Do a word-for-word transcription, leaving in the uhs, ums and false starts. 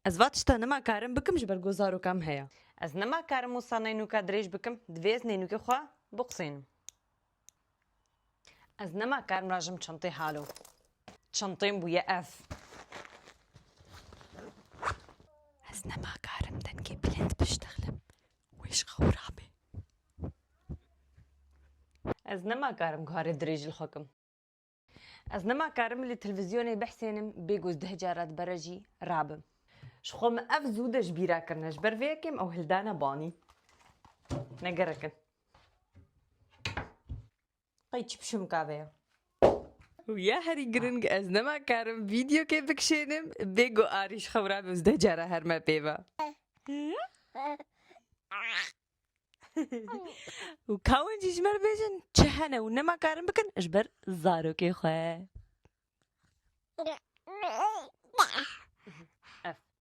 Ez va tişta nema karim bikim ji ber ku zaroka min heye. Ez nema karim wisa neynoka dirêj bikim, divê ez neynoka xwe biqusênim. Ez nema karim rajim çentê halo. Çentên bûye ev. Ez nema karim dengê bilind biştexlim. Wê ji xew rabe. Ez nema karim guharê dirêj li xwe kim. Ez nema karim li televîzyonê behsênim, bê ku ez deh cara dibere jî rabim. Ji xwe min ev zû de ji bîra kirine, ji ber vê yekê min ew hildane banî. Negerikin. Qey çi pişûmka vê ye? Û ya herî giring, ez nema karim vîdeokê bikişênim, bê ku Arî ji xew rabe û ez deh cara herme pê ve. Û ka hûn jî ji me re bêjin, çi hene û nema karin bikin ji ber zarokê xwe.